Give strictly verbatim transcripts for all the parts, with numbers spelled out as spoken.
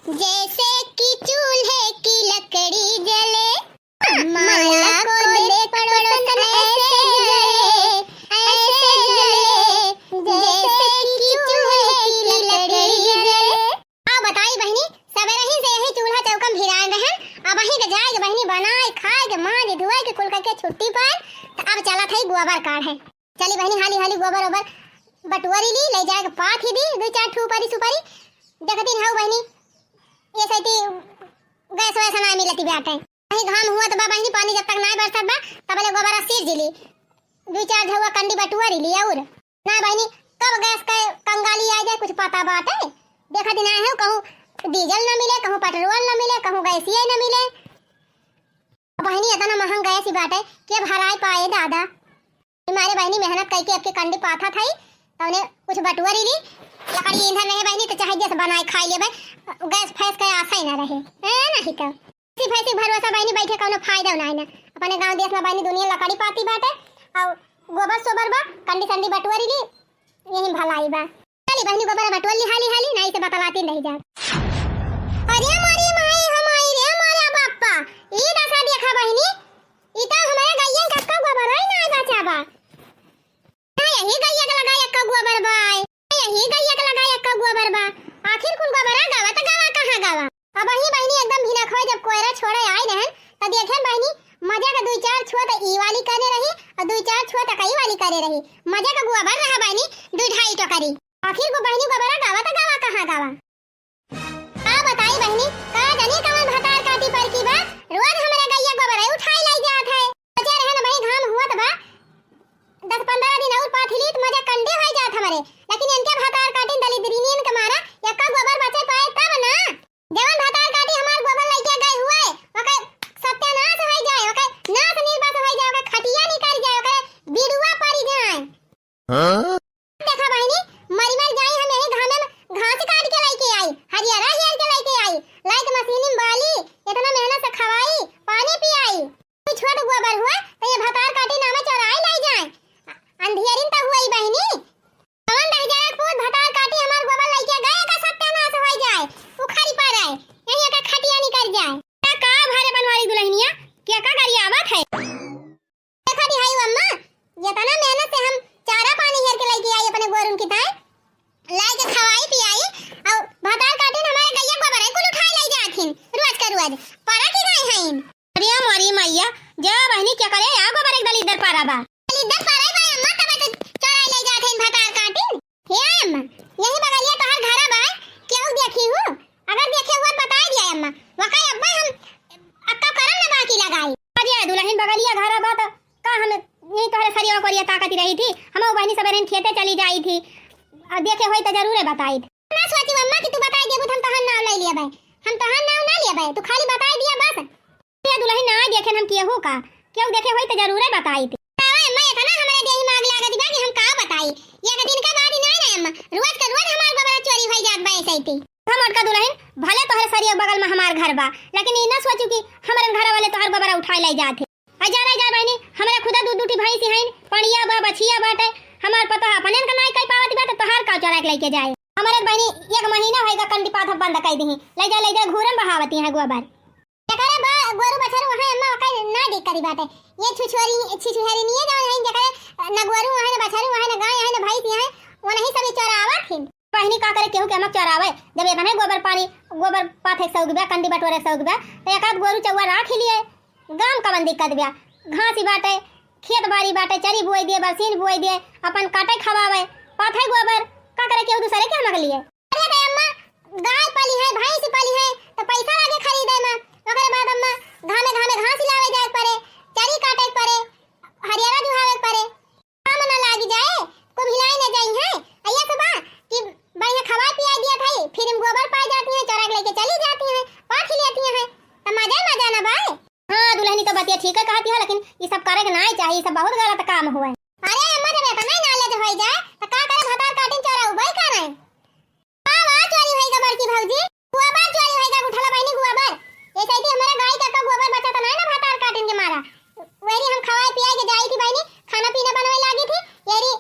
जैसे कि चूल्हे की लकड़ी जले, माला को देख पड़ोसन ऐसे जले, ऐसे जले, जैसे कि चूल्हे की लकड़ी जले। अब बताई बहिनी, सबेरही से यही चूल्हा चौका में भिरान रहन, अब वहीं के जाए के बहिनी बनाए, खाए के, मांज धोए के, कुल करके छुट्टी पर, त अब चलत है गोबर काढ़े। चली बहिनी, हाली हाली गोबर ओबर बटोरी ली, ले जाए के पाथी दी, दुई चार ठू ऊपरी सुपरी। देखती हऊ बहिनी, ये सैती गैस वैस ना मिलती बाटे। वही घाम हुआ त बा बहिनी, पानी जब तक ना बरसत बा, तबले गोबर सीर जी ली, दुई चार झउआ कंडी बटोरी ली। और ना बहिनी, कब गैस के कंगाली आ जाए, कुछ पता बाटे। देखती ना है, कहूँ डीजल ना मिले, कहूँ पेट्रोल ना मिले, कहूँ गैसिया ना मिले। बहिनी, इतना महंग गैस ही बाटे, के भराए पाए दादा। मारे बहिनी मेहनत कइके अबके कंडी पाथा थाई, तउने कुछ बटुअरी ली, लकड़ी ईंधन रहे बहिनी, त चाहे गैस बनाए खाई लेबे, गैस फैस के आशा ही ना रहे, ए, नहीं तो। इसी फैसी भरोसा बहिनी बैठे कौनो फायदा ना है ना। अपने गांव देश में बहिनी दुनिया लकड़ी पाती बाटे, और गोबर सोबर बा, कंडी संडी बटुअरी ली, यही भलाई बा। चली बहिनी, गोबर बटोर ली हाली हाली, नहीं से बतलाती नहीं जात। अरे मोरी माई, हम आई रे मोरे बाप्पा, ई दशा देखा बहिनी, ई तो हमारे गैया का एक्का गोबर है ना बचा बा। ना यही गैया के लगा एक्का गोबर बा, ना यही गैया के लगा एक्का गोबर बा। आखिर कुल गोबरा गवा त गवा कहाँ गवा? अब वही बहिनी एकदम भिनक होए, जब कोयरा छोड़े आए रहन, त देखेन बहिनी, मजा का दुई चार छुआ त ई वाली करे रही, और दुई चार छुआ त कई वाली करे रही। मजा का गोबर रहा बहिनी, दुई ढाई टोकरी। आखिर को बहिनी गोबरा गवा त गवा कहाँ गवा? का बताई बहिनी, का जानी कवन भतार काटी पर की बा, रोज हमरा गैया गोबरे उठाई लाई जात है। सोचे रहन भाई घाम हुआ त बा, दस पन्द्रह दिन और पाथी ली त मजा कंडे होई जात हमरे, लेकिन इनके भतार काटिन दलिद्रीनियन के मारा एक्का गोबर बचे पाए तब ना। जवन भतार काटी हमार गोबर लइके गए हुए, ओकर सत्यानाश होई जाए, ओकर नाश निर्वास होई जाए, ओकर खटिया निकल जाए, ओकर बिरुआ पड़ जाए। हाँ? देखा बहिनी, मरी मर जाई, हम यही घामे में घास काट के लइके आई, हरियरा हेर के लइके आई, लाइके मशीनी में बाली, इतना मेहनत से खवाई, पानी पियाई। कोई छोट गोबर हुआ, त ये भतार काटी नामे चोराई लाई जाए। अंधियरिन त हुई बहिनी। कवन रह जाए पूत भतार काटी हमार गोबर लइके गए का सत्यानाश होई जाए, उखड़ी पड़े, यही का खटिया निकल जाए। का, का भरे बनवारी दुलहिनिया, के का गरियावत है? देखा दिहाई अम्मा, इतना मेहनत से हम चारा पानी हेर के लइके आई अपने गोरुन की ताई, लाइके खवाई पियाई, और भतार काटिन हमारे गैया गोबर है कुल उठाई लाई जाथिन, रोज का रोज, परा की गाय हईन। अरे मोरी मैया, जा बहिनी, के करे या गोबर एक दलिद्दर पारा बा। दलिद्दर पारा ही बा अम्मा, तबे तो चोराई लाई जाथिन भतार काटिन। हे अम्मा, यही बगलिया तोहर घरा बा, केहू देखी हूँ? अगर देखे हुआ त बताई दिया अम्मा, वकाई अब्बे हम अक्का करम न बाकी लगाई। अरे दुलहिन बगलिया घरा बा त का हम यही तोहरे सरिया कोरिया ताकती रही थी? हम बहिनी सबेरहिन खेते चली जाई थी, आ देखे होई त जरूरे बताई। ना सोची अम्मा कि तू बताई देबू त हम तोहार नाव ले लिया भाई, हम तोहार नाव ना लिया भाई, तू खाली बताई दिया बस। ए दुलहिन ना देखेन हम केहू का, केहू देखे होई त जरूरे बताई थी। अरे अम्मा, इतना हमरे देही में आग लागत बा कि हम का बताई। एक दिन का बात ही ना ना अम्मा, रोज का रोज हमार गोबरा चोरी होई जात बा ऐसे ही। हम मोटका दुलहिन, भले तोहरे सरिया बगल में हमार घर बा, लेकिन ई ना सोचू कि हमरे घर वाले तोहर गोबरा उठाए लाई जात है। आ जा रे जा बहिनी, हमरे खुदा दू दू ठी भैंसी हईन, पड़िया बा, बछिया बाटे, हमार पतोह अपने का नाई कई पावत बाटे, तोहार का चोरा के लेके जाए। हमरे बहिनी एक महीना होएगा कंडी पाथा बंद कई दिही, ले जा ले जा घूरम बहावती है गोबर। एकरे बा गोरू बछरू वहाँ अम्मा ओकर ना दिक्कत बाटे। ये छुछुहरी, छुछुहरी नहीं है जौन है जेकरे न गोरू वहाँ, न बछरू वहाँ, न गाय है, न भैंस है, वो नहीं सब चोरावत हिन। बहिनी का करे केहू के अमक चोरावे, जब इतने गोबर पानी, गोबर पाथे के सौग बा, कंडी बटोरे के सौग बा, तो एक आध गोरू चौवा राख ही लिए, गाम कवन दिक्कत बा, घास ही बाटे, खेत बाड़ी बाटे, चरी बोई दिए, बरसीन बोई दिए, अपन काटे खवावे, पाथे गोबर, का करे केहू दूसरे के अमक लिए। अरे रे अम्मा, गाय पाली है, भैंस पाली है, तो पैसा लागे खरीदे में। ओकरे बाद अम्मा घामे घामे घास लावे जाए के पड़े, चरी काटे के पड़े, हरियरा जुहावे के पड़े। काम न लागी जाए, को भिलाई न जाई है। अइया से बा कि बढ़िया खवाए पियाए दिया था, फिर हम गोबर पाए जाती हैं, चोरा के लेके चली जाती हैं, पाथी लेती हैं, तो मजा ही मजा ना बाए। हाँ, दुलहिनी तो बतिया ठीक है कहती है, लेकिन ये सब करे के नाई चाहिए, ये सब बहुत गलत काम हुआ है। अरे अम्मा, जब इतना ही knowledge होई जाए, तो का करे भतार काटिन चोरा उबई करे? का बा चोरी होई गा बड़की भौजी? गोबर चोरी होई गा, उठला बहिनी गोबर। ये सही थी हमारे गाय का, का गोबर बचा तो नहीं ना भतार काटिन के मारा। वही हम खवाए पियाए के जाई थी बहिनी, खाना पीना बनवे लागी थी, येरी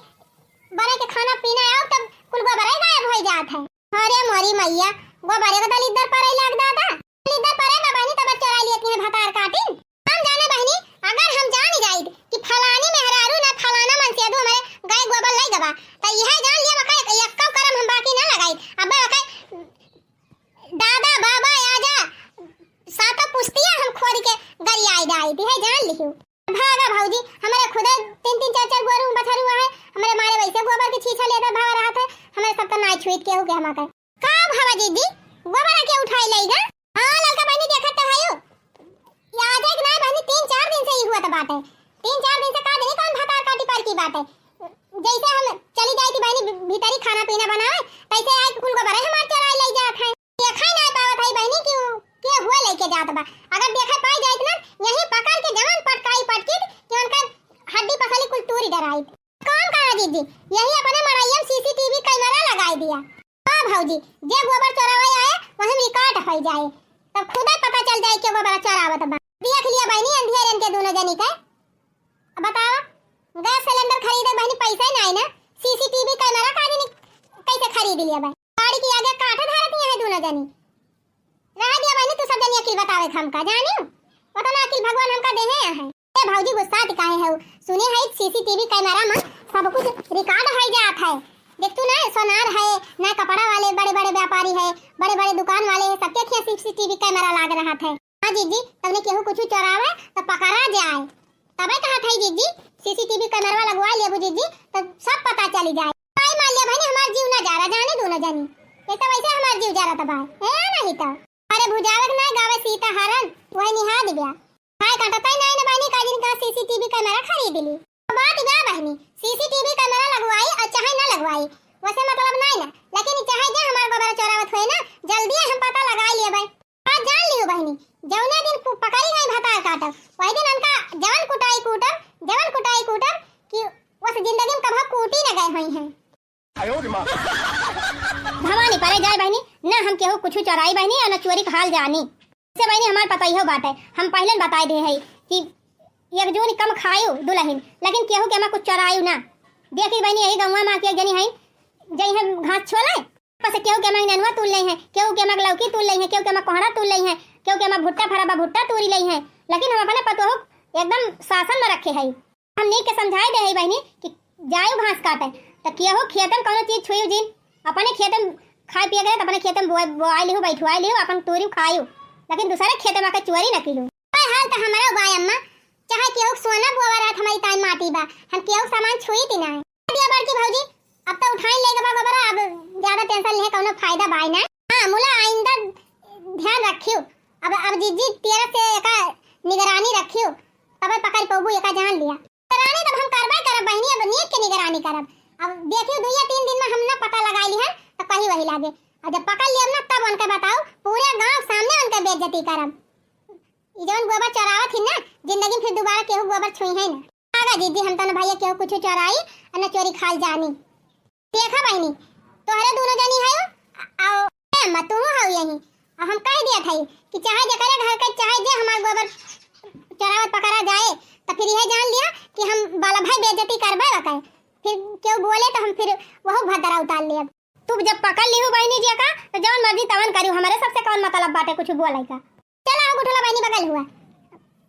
बना के खाना पीना आओ तब कुल गोबर ही गायब होई जात है। अरे मोरी मैया, गोबरे को दलिद्दर परे लाग दादा। दलिद्दर परे बा बहिनी, तब चोराई लेती हैं भतार काटिन। हम जाने बहिनी, अगर हम जान जाइत कि फलानी मेहरारू ने फलाना मनसेदू हमरे गाय गोबर लइ गवा, त यह जान लिया बका, एक्को करम हम बाकी ना लगाइत। अब बका, दादा, बाबा, आजा, सातों पुस्तिया हम खोद के गरियाई जाइत, यह जान लिहू। भागा भौजी, हमरे खुदे तीन तीन चार चार गोरू बछरू है, हमरे मारे वैसे गोबर के छीछा लेते भाग रहत है, हमरे सब तो नाई छुइत केहू के हमा के। का भावा जीजी, गोबर के उठाई लइगा? हाँ ललका बहिनी, देखत तो हयो, ये आज एक नाई बहिनी, तीन चार दिन से ई हुआ तो बाटे, तीन चार दिन से का जानी कौन भतार काटी पर की बाटे। जैसे हम चली जाई थी बहिनी भि-, भीतरी खाना पीना बनावे, तैसे आए कुल गोबर हमार चोराई लइ जात है। देखा ही ना पावत है बहिनी कि उ के हुआ लेके जात बा। अगर देखे पाई जाइत ना, यही पकड़ के जवन पटकाई पटकित कि उनका हड्डी पसली कुल तूरी डराई। काम करा जीजी, यही अपने मड़ैया में सीसीटीवी कैमरा लगाई दिया। हाँ भौजी, जे गोबर चोरावे आए, वही रिकॉर्ड हो जाए, तब खुदे पता चल जाए कि गोबर चोरावत बा। देख लिया बहिनी, अंधियरन के दोनों जनी के। अब बतावा, गैस सिलेंडर खरीदे बहिनी पैसा ही नाई ना, सीसीटीवी कैमरा का दिन कैसे खरीद लिया बा? गाड़ी के आगे काठे धारत यहाँ है दोनों जनी। रह दिया बहिनी, तू सब जनी अकिल बतावे के हमका, जानियो? उतना अकिल भगवान हमका देहे है। ए भौजी, गुस्सात काहे है? सुने है सीसीटीवी कैमरा में सब कुछ रिकॉर्ड है जात है। देख तू ना, सोनार है, ना कपड़ा वाले बड़े बड़े व्यापारी है, बड़े बड़े दुकान वाले है, सबके खिया सीसीटीवी कैमरा लाग रहत है। हाँ जीजी, तबने केहू कुछ चोरावे तो पकड़ा जाए। तबे कहत है जीजी, सीसीटीवी कैमरा लगवा लेबू जीजी, तो सब पता चली जाए। भाई मान लिया बहिनी, हमार जीव ना जा रहा, जाने दो ना जानी। ये तो वैसे हमार जीव जा रहा था भाई, है नहीं तो। अरे भुजावे के ना गावे सीता हरण, वही निहा दिव्या। भाई काटता ही नहीं ना बहिनी, का दिन का सीसीटीवी कैमरा खरीद ली। तो बात बा बहिनी, सीसीटीवी कैमरा लगवाई और चाहे ना लगवाई, वैसे मतलब नहीं ना, लेकिन चाहे जे हमार गोबर चोरावत हुए ना, जल्दी हम पता लगा लिए भाई। बात जान लियो बहिनी, जौने दिन पु-, पकड़ी गई भतार काटब, वही दिन उनका जवन कुटाई कूटब, जवन कुटाई कूटब कि उस जिंदगी में कभो कूटी न गए हुई हैं। भवानी परे जाए बहिनी, न हम केहू कुछ चोराई बहिनी, और न चोरी का हाल जानी। से बहिनी हमार पतोहियो बाटे, हम पहिले बताई दे है कि एक जून कम खायु दुलहिन, लेकिन केहू के हमा कुछ चोरायु ना। देखी बहिनी, यही गौवा में के जनी है, जई है घास छोले, बस केहू के हमा नेनुआ तूल ले है, केहू के हमा लौकी तूल ले है, केहू के हमा कोहड़ा तूल ले है, केहू के हमा भुट्टा फरा बा भुट्टा तूरी ले है, लेकिन हम अपने पतोह एकदम शासन में रखे है। हम नीक के समझाई दे है बहिनी कि जायु घास काटे, त केहू खेते में कौनो चीज छुई जिन, अपने खेते में खाए पिए गए, त अपने खेते में बोए, बोआई लिहू, बैठुआई लिहू, अपन तूरी खायु, लेकिन दूसरे खेते में आके चोरी न किहू। हाल त हमारा बाय अम्मा, चाहे केहू के सोना बोआ रहत, हमारी ताई माटी बा, हम केहू के सामान छुई ती ना। दिया बड़की भौजी, अब तो उठाई ले गबा गोबरा, अब ज्यादा टेंशन ले कौनो फायदा बाय ना। हाँ मुला, आइंदा ध्यान रखियो, अब, अब जीजी तेरा से एका निगरानी रखियो, तबे पकड़ पौबू एका जान लिया। निगरानी तब हम करबे करब बहिनी, अब नीक के निगरानी करब। अब देखियो दुइया तीन दिन में हम ना पता लगा लिहन, तो कहीं वही लागे। और जब पकड़ लियब ना, तब उनके बताओ, पूरे गांव सामने उनके बेइज्जती करब। ई जौन गोबर चोरावत ही ना, जिंदगी में फिर दोबारा केहू गोबर छुई है ना। आगा जीजी, हम तो ना भैया केहू कुछ चोराई और ना चोरी खाल जानी। देखा बहिनी, तोहरे दोनों जनी है, आओ, ए अम्मा, तू हो यही। और हम कह दिया था कि चाहे जेकरे घर के, चाहे जे हमार गोबर चोरावत पकड़ा जाए, तो फिर यह जान लिया कि हम बाला भाई बेइज्जती करबे बा कहे। फिर केहू बोले तो हम फिर वहू भद्रा उतार लेब। तू जब पकड़ लिहू बहिनी जी का, तो जवन मर्जी तवन करियो, हमारे सबसे कौन मतलब बाटे कुछ बोले का। चला हो गुठला बहिनी बगल हुआ,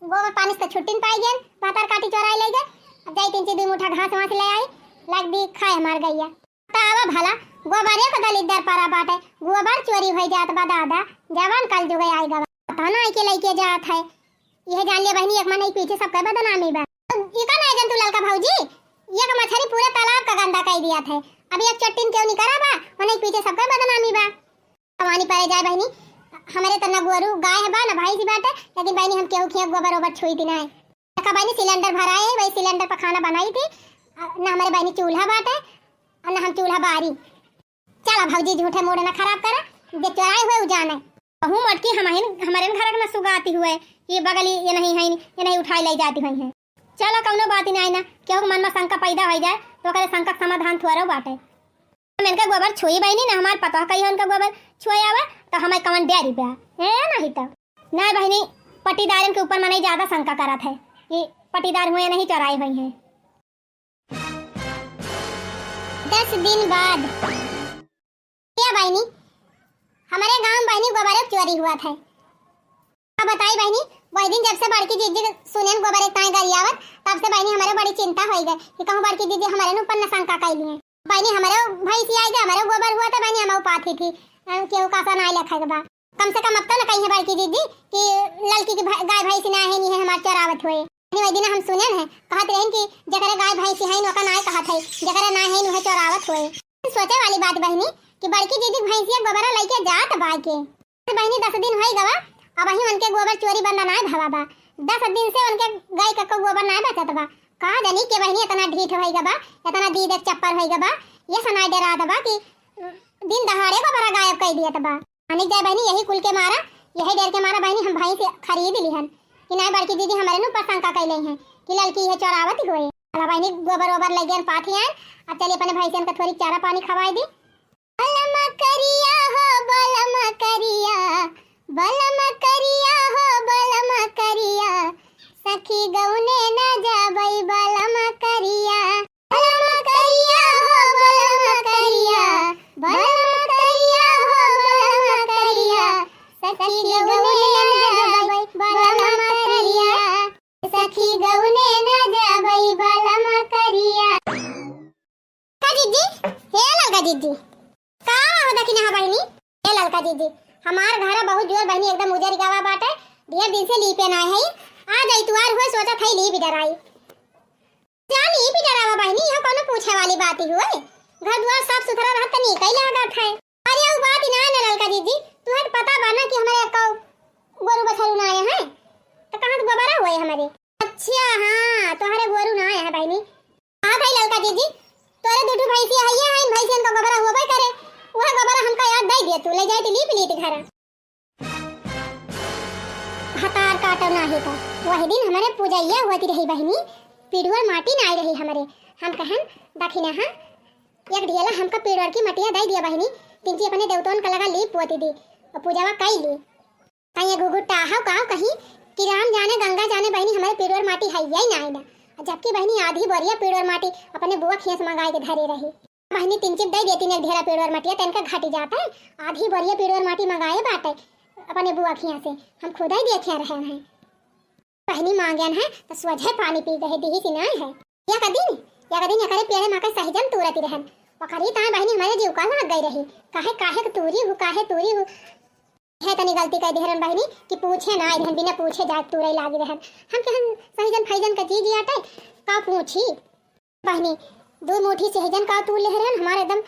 गोबर पानी से छुट्टिन पाई गए, भातार काटी चोराई ले गए। अब जाई तीन चार दुई मुठा घास वास ले आई, लग दी खाए हमार गैया। तो आवा भला, गोबरे को दलिद्दर परा बाटे, गोबर चोरी हो जात बा दादा, जवान कल जुगे आई गवा। पता ना के लेके जात है, यह जान लिया बहिनी, एक मन एक पीछे सबके बदनामी बा। ई का ना जन तू ललका भौजी, एक मछरी पूरे तालाब का गंदा कर दिया था, अब एक चट्टिन क्यों नहीं करा बा, मन एक पीछे सबके बदनामी बा। भवानी परे जाए बहिनी, हमरे तो न गोरू गाय है बा, न भैंस बाटे, लेकिन बहिनी हम केहू खिया गोबर ओबर छुई थी ना। देखा बहिनी, सिलेंडर भराए है, वही सिलेंडर पर खाना बनाई थी। अ, न हमरे बहिनी चूल्हा बाटे, और न हम चूल्हा बारी। चला भौजी, झूठे मूड न खराब करा, जे चोराए हुए उ जाने। कहूँ मटकी हमहिन, हमरे घर न सुगाती हुए, ये बगली ये नहीं है, ये नहीं उठाई ले जाती हुई है। चला कौनो बात ही नहीं ना, केहू के मन में शंका पैदा हो जाए, तो ओकरे शंका के समाधान थोड़ा बाटे। हम इनका गोबर छुई बहिनी ना, हमार पतोह कहियो इनका गोबर छुए आवे, तो हमें कवन डेरी बा, है नहीं तो। नहीं बहिनी, पट्टीदारन के ऊपर मनई ज्यादा शंका करत है कि पट्टीदार हुए नहीं चोराई हुई हैं। दस दिन बाद। क्या बहिनी, हमारे गोबरे चोरी हुआ था। अब बताई बहिनी, वही दिन जब से बड़की जिज्जी सुनेन गोबरे ताई गरियावत, तब से बहिनी हमरे बड़ी चिंता होई गए कि कहूँ बड़की जिज्जी हमरे ऊपर न शंका कैली है। बहिनी हमरे भैंसी आई गए, हमरे गोबर हुआ था बहिनी, हम पाथी थी, अ, केहू का सा नाई लेखे के बा। कम से कम अब तो न कही है बड़की जिज्जी कि ललकी की भ-, गाय भैंसी ना है, नहीं है हमार चरावत हुए। वही दिन हम सुनेन है, कहत रहन कि जकरे गाय भैंसी है, ओका नाय कहत है, जकरे ना है, उहे चोरावत होए। सोचे वाली बात बहिनी कि बड़की जिज्जी भैंसिया गोबरा लइके जात बा के। बहिनी दस दिन होई गवा, अब वही उनके गोबर चोरी बंद नाय भवा बा। दस दिन से उनके गाय का गोबर नाय बचत बा। का जानी के बहिनी इतना ढीठ होई गवा, इतना दीद एक चप्पर होई गवा, ये सनाय डरात बा कि दिन दहाड़े गोबरा गायब कर दियत बा। मानिक जाए बहिनी, यही कुल के मारा, यही डर के मारा बहिनी हम भैंस खरीद लिहन कि नाय बड़की जिज्जी हमरे नु पर शंका कैले हैं कि ललकी है चोरावत होए। चला बहिनी, गोबर ओबर ले गए पाथी आए, अब चलिए अपने भैंसियन का थोड़ी चारा पानी खवाई दी। बलम करिया हो बलम करिया, बलम करिया हो बलम करिया, सखी गौने न जाबई बलम करिया। बलम करिया हो बलम करिया, बलम करिया हो बलम करिया, सखी गौने न जाबई बलम करिया, सखी गौने न जाबई बलम करिया। का जिज्जी, हे ललका जिज्जी, का हो दखिनहा बहिनी? हे ललका जिज्जी, हमार घर बहुत जोर बहिनी एकदम उजर गवा बाटे, ढेर दिन से लीपे ना है। आज इतवार हुए सोचत है लीप डराई। जा लीप डरावा बहिनी, यहाँ कोनो पूछे वाली बात ही हुए। घर दुआर साफ सुथरा रहत त नीक ही लागत है। अरे उ बात ही ना है ना ललका जिज्जी, तुहे त पता बा ना कि हमरे एको गोरू बछरू ना आए हैं, तो कहाँ से गोबरा हुए हमरे? अच्छा हाँ, तोहरे गोरू ना आए हैं बहिनी। हाँ भाई ललका जिज्जी, तोरे दू ठो भैंसिया हइये हैं, भैंसियन का गोबरा होबे करे, वह गोबरा हमका याद दे दिया तू, ले जाए लीप लीत घर। भतार काटो नाही तो, वही दिन हमरे पूजैया होती रही बहिनी, पिड़ुआ माटी ना आई रही हमरे। हम कहन दखिनहा, एक ढेला हमका पिड़ुआ की मटिया दे दिया बहिनी, तिनची अपने देवतवन का लगा लीप पोती दी, और पूजावा कई ली। कहीं घुघुटा हो का कहीं कि राम जाने गंगा जाने बहिनी हमरे पिड़ुआ माटी हइये ही ना आई ना। जबकि बहिनी आधी बोरिया पिड़ुआ माटी अपने बुआ खियाँ से मंगाए के धरे रही। बहिनी तिनचिप दे देती एक ढेला पिड़ुआ माटिया, तनका घटी जाता है। आधी बोरिया पिड़ुआ माटी मंगाए बाटे अपने बुआ खियाँ से, हम खुद ही देखे रहे हैं। बहिनी मांगन है तो सोझे पानी पी गए, दिही सिनाए है। या कदिन, या कदिन एकरे पेड़े मा के सहजन तूरती रहन, ओकरी ताए बहिनी हमरे जीव का लाग गई रही। काहे, काहे के तूरी हूँ, काहे तूरी हूँ। है तनी गलती कर देहरन बहिनी कि पूछे ना आए रहन, बिना पूछे जाए तूरे लागी रहन। हम कहन सहजन फैजन का चीज आटे, का पूछी। बहिनी, दू मुट्ठी सहजन का तूर लेहरन, हमारे एकदम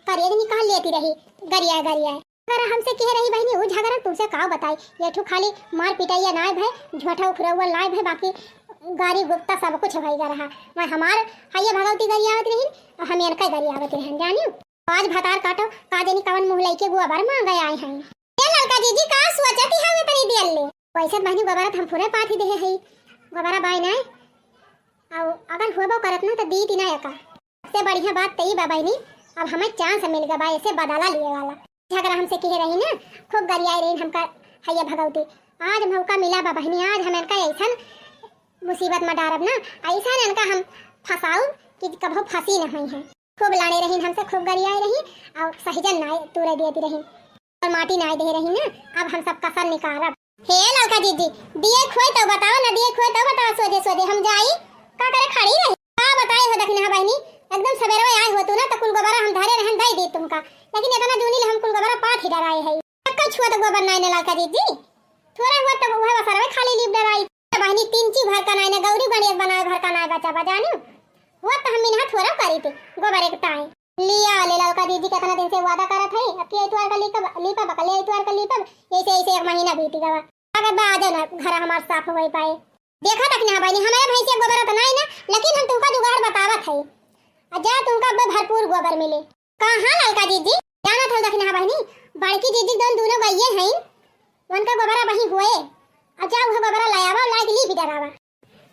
करेज निकाल लेती रही, गरिया गरिया। अगर हमसे कह रही बहिनी, वो झगड़ा तुमसे का बताई, ये ठू खाली मार पिटाइया नाय भय, झूठा उखरौआ नाय भय, बाकी गारी गुप्ता सब कुछ भई रहा। मैं हमार हइया भगवती गरियावत रही, और हम इनका गरियावत रहन, जानियो। आज भतार काटो, का जानी कवन मुँह लइके गोबर मांगे आए हैं। ए ललका जीजी, का सोचत ही हवे तनी देर ले? वैसे बहिनी गोबरा त हम पूरे पाथी देहे हई, गोबरा बाय नाय। अउ अगर होबो करत ना त दीती ना एका। सबसे बढ़िया बात त ई बा बहिनी, अब हमें chance मिल गवा बा, ऐसे बदला लिए वाला। झगड़ा हमसे किहे रही ना, खूब गरियाई रही हमका हइया भगवती। आज मौका मिला बा बहिनी, आज हम इनका ऐसन मुसीबत में डारब ना, ऐसन इनका हम फंसाउब कि कभो फंसी न होई हैं। खूब लड़े रही हमसे, खूब गरियाई रही, और सहजन नाय तूरे देती रही, और माटी नाय दे रही ना। अब हम सब कसर निकारब। हे ललका जीजी, दिए खोए तो बताओ ना, दिए खोए तो बताओ, सोझे सोझे हम जाई, का करे खड़ी रही? का बताए हो दखिनहा बहिनी, एकदम सबेरवे आए हो तू ना, तो कुल गोबरा हम धरे रहन दे दी तुमका, लेकिन इतना जूनी ले हम कुल गोबरा पाथी डराए है। एक्का छुआ तो गोबर नाय ने ललका जीजी, थोड़ा हुआ तब उहे बसरवे खाली लीप डराई। तो बहिनी तिनची भर का नाय ने, गौरी गणेश बनाए भर का नाय बचा बा जानियो। हुआ तो हम इनहा थोड़ा करी थे गोबर एक ताए। लिया ले ललका जीजी, कितना दिन से वादा करत है, अब के इतवार का लीपब, लीपब, कल इतवार का लीपब, ऐसे ऐसे एक महीना बीत गवा। अगर बा आ जाओ ना घर हमार साफ होई पाए। देखा दखिनहा बहिनी, हमारे भैंसिया गोबर तो नाय ना, लेकिन हम तुमका जुगाड़ बतावत है। आ जा तुमका अब भरपूर गोबर मिले। कहाँ ललका जीजी? जानत हो दखिनहा बहिनी, बड़की जीजी जौन दोनों गइये हैं, उनका गोबरा वहीं हुए। अब जा उहे गोबरा ले आवा, लाइक लीप डरावा।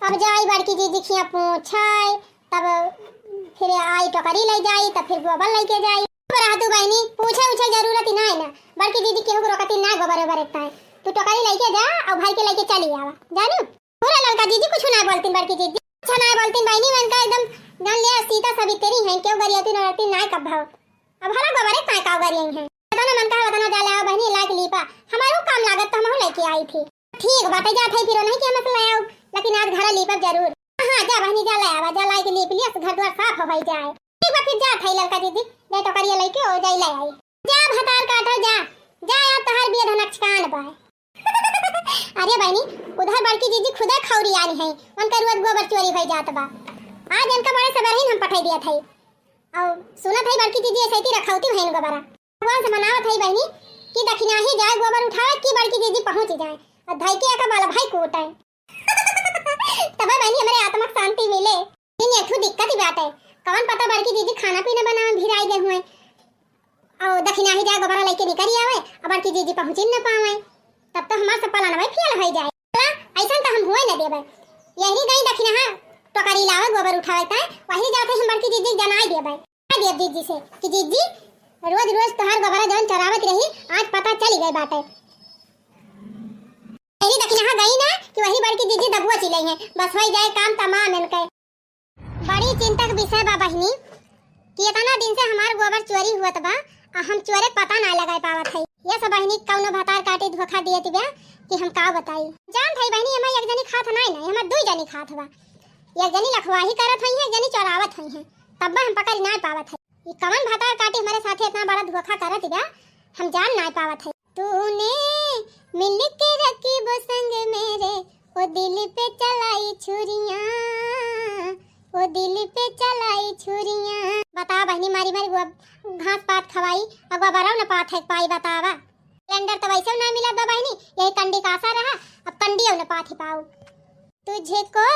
अब जाई बड़की जीजी खिया पूछाए, तब फिर आई टोकरी ले जाई, तब फिर गोबर लेके जाई। अब रह तू बहिनी, पूछे उछे जरूरत ही ना है ना। बड़की जीजी केहू को रोकती ना गोबर ओबर इतना है। तू टोकरी लेके जा और भाई के लेके चली आवा। जानियो? पूरा ललका जीजी कुछ ना बोलतीन बड़की जीजी। अच्छा ना बोलतीन बहिनी, उनका एकदम जान लिया सीता सवित्री हैं, क्यों गरियाती नरती ना कब भाव। अब हला गोबरे काय का गरियई हैं। इतना मन का उतना जा ले आवा बहिनी, लाइक लीपा। आई थी। ठीक बाटे, जात है फिर नहीं कि हमसे ले आओ, लेकिन आज घर लीपब जरूर। हाँ, जा बहिनी, जा ले आवा, जा लाई के लीप लिया, घर द्वार साफ हो जाए। ठीक बा, फिर जात है ललका दीदी, ले टोकरिया लेके ओ जाई ले आई। जा भतार काटा जा, जा यार तोहार बिया धनक कान बा। अरे बहिनी, उधर बड़की जीजी खुदे खौरी आनी है, उनका रोज गोबर चोरी भई जात बा। आज इनका बड़े सवेरे ही हम पठाई दिया था। और सुनत है बड़की जीजी ऐसे ही रखौती भइन गोबरा। भगवान से मनावत है बहिनी कि दखिनाही जाए गोबर उठावे कि बड़की जीजी पहुँच जाए और धई के एका बाला भाई कूटे। तबे बहिनी हमरे आत्मा के शांति मिले। लेकिन एक ठो दिक्कत ही बात है, कवन पता बड़की जीजी खाना पीना बनावे में भिराई गए हुए। और दखिनाही जाए गोबरा लेके निकल आवे, अब बड़की जीजी पहुँची न पावे, तब तो हमार सब पलानवा फेल हो जाए। ऐसा तो हम हुए न देबे। यही गई दखिनाहा टोकरी लावे गोबर उठावे तय, वही जाते हम बड़की जीजी के जनाई देबे। जनाई देब जीजी से कि जीजी, रोज रोज तोहार गोबरा जौन चरावत रही, आज पता चली गए बाटे। यही दखिनाहा गई ना कि वही बड़की जीजी दबुआ चिल्लाई है, बस हो जाए काम तमाम इनके। बड़ी चिंता के विषय बा बहिनी कि इतना दिन से हमार गोबर चोरी हुअत बा, आ हम चोरे पता ना लगाए पावत है। ये सब बहिनी कौनो भतार काटी धोखा दियत बा कि हम का बताई। जानत है बहिनी, हमार एक जनी खात नाई ना, हमार दुई जनी खात बा। एक जनी लखवाही करत हुई है, एक जनी चोरावत हुई है, तब हम पकड़ ना पावत है। ये कवन भतार काटी हमारे साथे इतना बड़ा धोखा करत बा, हम जान ना पावत है। तूने मिलके रकीब संग मेरे, ओ दिल पे चलाई छुरियां, ओ दिल पे चलाई छुरियां। बता बहिनी, मारी मारी वो घास पात खवाई, अगवा बराव न पात है पाई, बतावा। सिलेंडर तो वैसे ना मिला बा बहिनी, यही कंडी का आशा रहा, अब कंडियो न पात ही पाऊ। तुझको,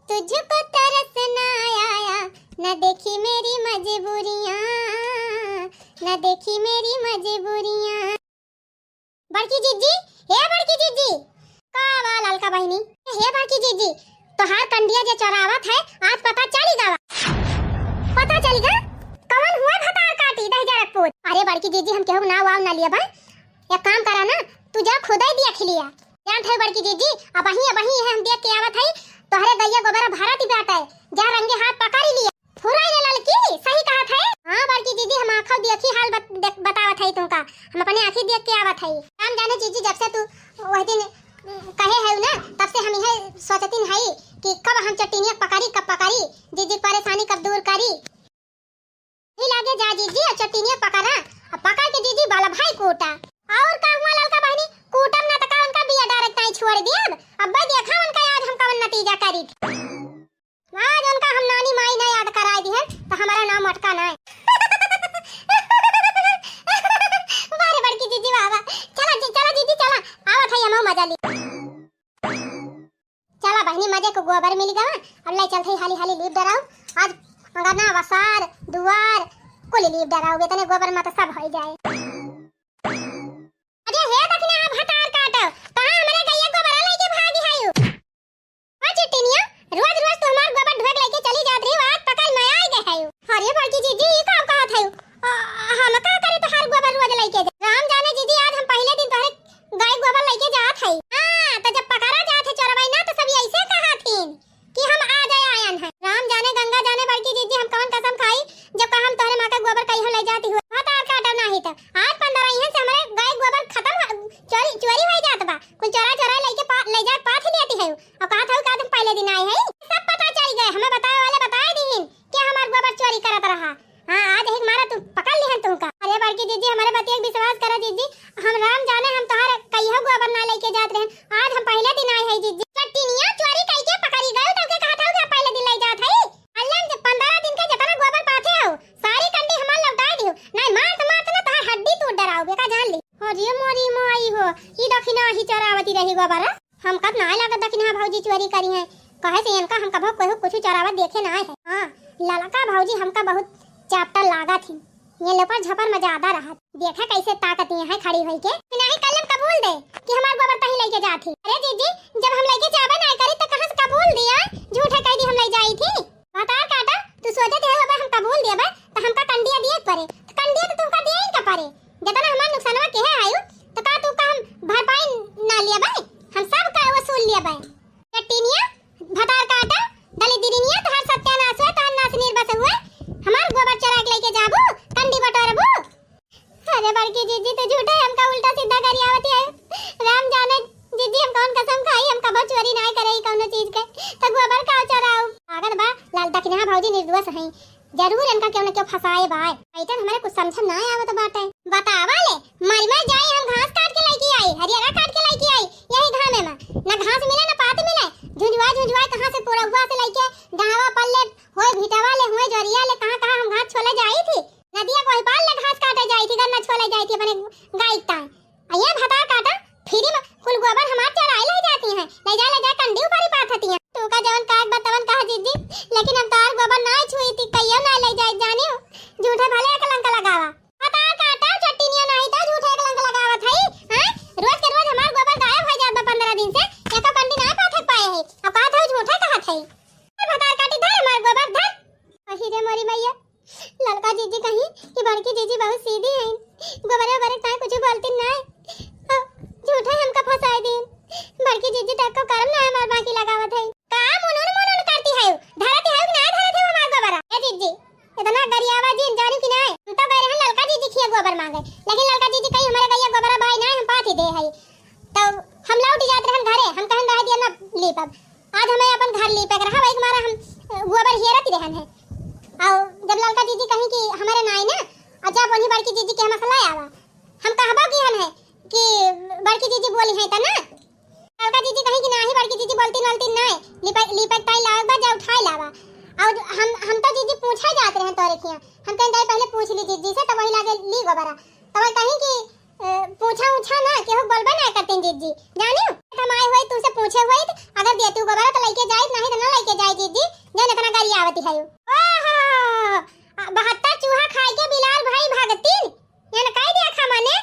तुझको तरस ना आया, न देखी मेरी मजबूरियां, न देखी मेरी मजबूरियां। बड़की जीजी, हे बड़की जीजी। का बा ललका बहिनी? हे बड़की जीजी, तोहार कंडिया जे चोरावत है, आज पता चली गवा। पता चली गा? कवन हुआ भतार काटी दहिजरक पूत? अरे बड़की जीजी, हम केहू ना वाव ना लिया बा। एक काम करा ना, तू जा खुदे देख लिया। जानत है बड़की जीजी, अबही, अबही है हम देख के आवत है, तोहरे गैया गोबर भरत ही बाटे, जा रंगे हाथ पकड़ लिया। फुराई रे ललकी, सही कहत है। हाँ बड़की जीजी, हम आँखों देखी हाल बत-, देख-, बतावत है तुमका, हम अपने आँखी देख के आवत है। राम जाने जीजी, जब से तू वह दिन, उम, कहे है ना, तब से हम यह सोचतीन है कि कब हम चट्टिनिया पकड़ी, कब पकड़ी, जीजी की परेशानी कब दूर करी। ही लागे जा जीजी, अब चट्टिनिया पकड़ा, अब पकड़ के जीजी बाला भाई कूटा। और का हुआ ललका बहिनी, कूटब ना त का उनका बिया डारे ताई छोड़ दियब। अब भाई देखा उनका आज हम कवन नतीजा करी। आज उनका हम नानी माई ना याद कराए दिहन, त हमारा नाम अटका ना है। वाह रे बड़की जीजी, वाह, वाह। चला जी, चला जीजी, चला। आवत है, हमहू मजा ली। चला बहिनी, मजे को गोबर मिल गवा। अब ले चलत है हाली हाली लीप डराऊ। आज अंगना, वसार, दुआर, कुल लीप डराऊ। इतने गोबर में तो सब हो जाए। अरे हे दखिना, भतार काटो, कहाँ हमरे गैया गोबरा लेके भागी है यू? ओ चिट्टिनिया, रोज रोज तू हमार गोबर ढोए के लेके चली जात रही, आज पकड़ में आई गए है यू। अरे बड़की जीजी, ई का कहत है यू? आ, हम का करे तोहार गोबर रोज लेके जा? राम जाने जीजी, आज हम पहले दिन तोहरे गाय गोबर लेके जात है। हाँ, तो जब पकड़ा जात है चोरवई ना, तो सब ऐसे कहा थीन कि हम आ जाए आयन है। राम जाने गंगा जाने बड़की जीजी, हम कवन कसम खाई, जब कहा हम तोहरे माँ का गोबर कहीं ले जाती हुआ। भतार काटो नाही तो आज पंद्रह इहन से हमारे गाय गोबर खत्म हो, चोरी, चोरी हो जात बा। कुल चोरा चोरा लेके पा-, ले जा पाथ लेती है। और कहा था कि आज हम पहले दिन आए हैं, सब पता चल गए, हमें बताए वाले बताए दीन। के हमार गोबर चोरी करत रहा। हाँ, आज एक मारा तू पकड़ लिहन तुमका। अरे बड़की जीजी, हमारे बतिया के विश्वास करा जीजी, हम राम जाने हम तोहार कहियो गोबर ना लेके जात रहन, आज हम पहले दिन आए हैं जीजी। चट्टिनिया चोरी कई के पकड़ी गयो, तब के कहा था कि पहले दिन ले जात है। अल्लाह जब पंद्रह दिन के जितना गोबर पाथे हो, सारी कंडी हमार लौटा दियो, नहीं मार तो मार तो ना तोहार हड्डी तोड़ डराओ बेका जान ली। अरे मोरी माई हो, ई दखिना ही चोरावती रही गोबर। हमका त नाय लागत दखिनहा भौजी चोरी करी हैं, कहे से इनका हम कभो केहू कुछ चोरावत देखे नाय है। हाँ, ललका भौजी हमका बहुत चापटर लागत ही, ये लोपर झपर में ज्यादा रहत। देखे कैसे ताकत ये है खड़ी होई के। नहीं कल्लम कबूल दे कि हमार गोबर तही लेके जात ही। अरे जीजी, जब हम लेके जाबे नाय करी तो कहाँ से कबूल दिया? झूठे कह दी हम ले जाई थी। भतार काटा, तू सोचत है अब हम कबूल देबे तो हमका कंडिया दिए के परे, तो कंडिया तो तुमका दिए ही का परे। जितना हमार नुकसानवा केहे आयु, तो का तू का हम भरपाई ना लिया भाई? हम सब का वसूल लिया भाई। चट्टिनिया, भतार काटा, दलिद्रिनिया, तोहार सत्यानाश हुए, तोहार नाश निर्बस हुए। हमार गोबर चोरा के लेके जाबू, कंडी बटोरबू। अरे बड़की जीजी, तू झूठे हमका उल्टा सीधा करी आवत है। राम जाने जी निर्दोष हैं, जरूर इनका केहू न केहू फंसाए बाय। ऐतन हमरे कुछ समझ में ना आवत बाटे। बतावा ले, मर मर जाई, हम घास काट के लइके आई, हरियरा काट के लइके आई, यही घामे में न घास मिले न पात मिले, झुंझुआ झुंझुआ कहाँ से पुरहुआ से लइके डहावा पल्ले होए भिटावा ले, होए जरिया ले, कहाँ कहाँ हम घास छोले जाई थी, नदिया कोई पार ले घास काटे जाई थी, गन्ना छोले जाई थी अपने गाय ताए। आ ये भतार काटा, फ्री में कुल गोबर हमार चोराई ले जाती हैं, ले जा ले जा कंडी ऊपर ही पाथती हैं। तू का जवन काग बा तवन कहा जीजी, लेकिन हम तार गोबर ना छुई थी, कहियो ना ले जाए जानियो। झूठे भले कलंक लगावा। भतार काटा चट्टिनिया नहीं तो झूठे कलंक लगावत है, हैं? रोज के रोज हमार गोबर गायब हो जात बा पन्द्रह दिन से, एको कंडी ना पाथक पाए है। अब कहत है झूठे कहत है। भतार काटी धर हमार गोबर धर। अही रे मोरी मैया, ललका जीजी कहीं कि बड़की जीजी बहुत सीधी हैं, गोबरे ओबरे ताई कुछ बोलती ना है। अब झूठे हमका फंसाए दीन। बड़की जीजी तक को करम ना हमार बाकी लगावत है। का मुनुन मुनुन करती है? धरती है कि ना धरती है हमार गोबरा? ए जीजी, इतना गरियावा जीन जानी कि ना है? हम तो गए रहन ललका जीजी खिया गोबर मांगे, लेकिन ललका जीजी कहीं हमारे गैया गोबरा भाई ना है, हम पाथी दे है। तो हम लौट जात रहन घरे, हम कहन रह दिया ना लीपब। आज हमें अपन घर लीपे के रहा, वही मारा हम, अ, गोबर हेरत रहन है। और जब ललका जीजी कहीं कि हमारे नाई ना, और जब उन्हीं बड़की जीजी के हम असला आवा, हम कहबो कि हम है कि बड़की जीजी बोली है त ना। ललका जीजी कहीं कि नाही बड़की जीजी बोलती नलती ना, लीपे, लीपे ताई लावे बा, जा उठाई लावा। और हम, हम तो जीजी पूछे जात रहन तोरे खिया, हम कहीं जाई पहले पूछ ली जीजी से, तो वही लागे ली गोबरा, तो वही कहीं कि अ, पूछा उछा ना, केहू बोलबे ना करतीन जीजी। जानियो, हम आए हुए तुमसे पूछे हुए, अगर देतू गोबरा तो लइके जाइत, नहीं तो ना लइके जाए जीजी, जन इतना गरियावती है। ओहो, आ, बहत्तर चूहा खाए के बिलार भाई भगतीन, ये न कह दिया खा मने,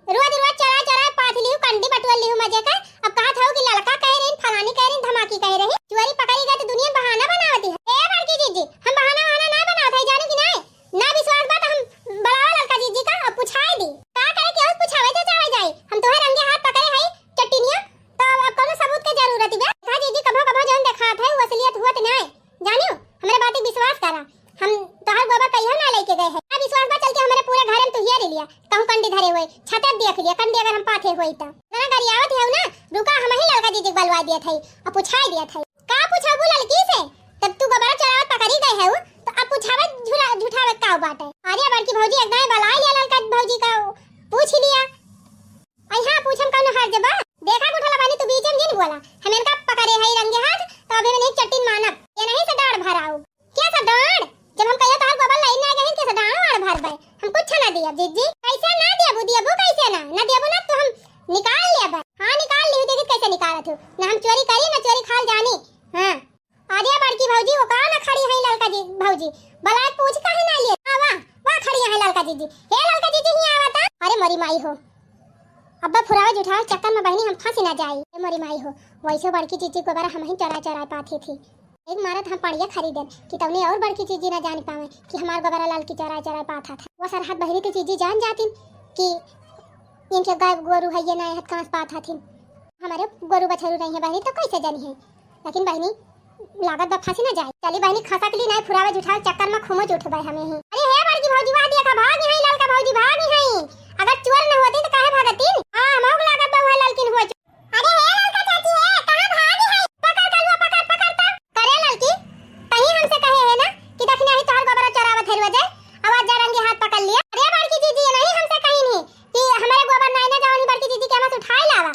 रोज रोज चोरा चोरा पाथ लिहू, कंडी बटुआ लिहू मजे का, अब कहा था कि ललका कह रही, फलानी कह रही, धमाकी कह रही, चोरी पकड़ी गई तो दुनिया बहाना बनावती है। ए बड़की जीजी, हम बहाना वहाना ना बनावत है, जानो कि नहीं? ना विश्वास बा त हम बुलावा ललका जीजी का और पुछाई दी। का करे के और पुछावे जे जावे जाई? हम तोहे रंगे हाथ पकड़े हई चट्टिनिया, तो अब कौनो सबूत के जरूरत बा? का जीजी कभो कभो जौन देखात है वो असलियत हुआ त नाय। जानियो, हमरे बात के विश्वास करा। हम तोहर गोबर कहियो ना लेके गए हैं। ना विश्वास बा चल के हमरे पूरे घर में तुहिया ले लिया। कहूँ कंडी धरे हुए, छते देख लिया, कंडी अगर हम पाथे हुई तो। इतना गरियावत है ना, रुका हम ही ललका जीजी के बलवा दिया था और पुछाई दिया था। का पूछबू ललकी से? जब तू गोबरा चोरावत पकड़ी गए हऊ, तो अब पूछावे झुरा-, झुठावे का बाटे? अरे बड़की भौजी, एक दाएं बलाई लिया ललका भौजी का, पूछ लिया। अइहाँ पूछम कौनो हर्ज बा? देखा गुठला बानी तू बीच में जिन बोला। हम इनका पकड़े हई रंगे हाथ, तो अभी मैं नहीं चट्टिन मानब। ये नहीं से डांड़ भराऊ। क्या सा डांड़? जब हम कहियो तोहर गोबर लाई ना गहिन, के सा डांड़ वाड़ भर बे? हम कुछ ना दिया जीजी। कैसे ना दियाबू, दियाबू कैसे ना? ना दियाबू ना तो हम निकाल लिया बे। हाँ निकाल लिहू, देखी कैसे निकालत हूँ। ना हम चोरी करी, ना चोरी खाल जानी। हाँ। अरे बड़की भौजी, वो का ना खड़ी है ललका जी, भौजी? बलाय पूछ काहे ना लिए? हाँ, वाह, वाह खड़ी है ललका जीजी। हे ललका जीजी, हियाँ आवा ता। अरे मोरी माई हो, अब्बा फुरावे जुठावे चक्कर में बहिनी हम फंसी ना जाई। ए मोरी माई हो, वैसे बड़की जीजी गोबरा हम ही चोराए चोराए पाथी थी। एक मारत हम पड़िया खरीदन कि तौने और बड़की जीजी ना जान पावे कि हमार गोबरा ललकी चोराए चोराए पाथा था। वो सरहद बहिनी के जीजी जान जातिन कि इनके गाय गोरू है ये ना हत कांस पाथा थी। हमारे गोरू बछरू नहीं है बहिनी, तो कैसे जानी है? लेकिन बहिनी, लागत बा फंसी ना जाए। चली बहिनी, खसक ली नहीं फुरावे जुठावे चक्कर में खुमो जुठबे हमें ही। अरे हे बड़की भौजी, वाह देखा भाग यहाँ ललका भौजी, भाग यहाँ। अगर चोर न होती तो काहे भागती? हाँ, हमहू के लागत बा वह ललकिन हुआ चोर। अरे हे ललका चाची, हे कहाँ भाग यहाँ? पकड़ कलुआ, पकड़, पकड़ तो। करे ललकी, कहीं हमसे कहे है ना कि दखिना ही तोहर गोबरा चोरावत है रोजे, आवाज जा रंगे हाथ पकड़ लिया। अरे बड़की जीजी, ये नहीं हमसे कहीं नहीं कि हमारे गोबर नाई ना जवानी बड़की जीजी के हमसे उठाए लावा।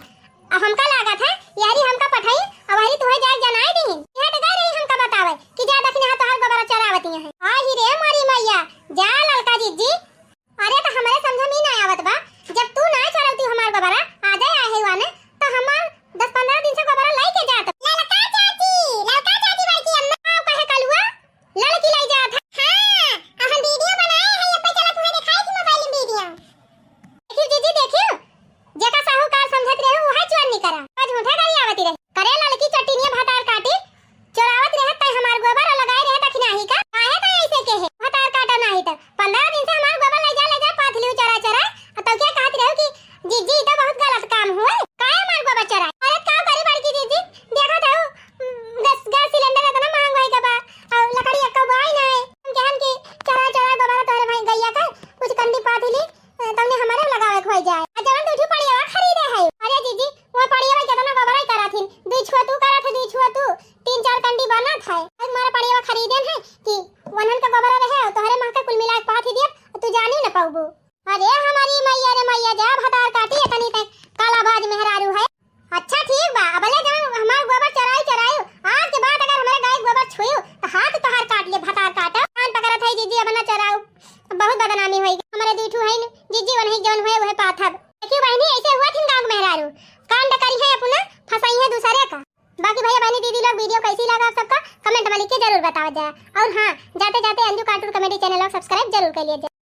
अब हमका लागत है, यहरी हमका पठाई, अब हरी तुहे जाए जनाए दीन। यह तो गई रही हमका बतावे कि जा दखिन यहाँ तोहार गोबरा चोरावती है। आ ही रे मोरी मैया, जा ललका जीजी। अरे तो हमारे समझ में ना आवत बा, जब तू जौन हुए वह पाथब। देखियो बहिनी, ऐसे हुआ थिन गाँव के मेहरारू, कांड करी है अपना, फंसाई है दूसरे का। बाकी भैया बहिनी दीदी लोग, video कैसी लगा आप सबका comment में लिख के जरूर बतावा जाए। और हाँ, जाते जाते अंजू cartoon comedy channel लोग subscribe जरूर कर लिया जाए।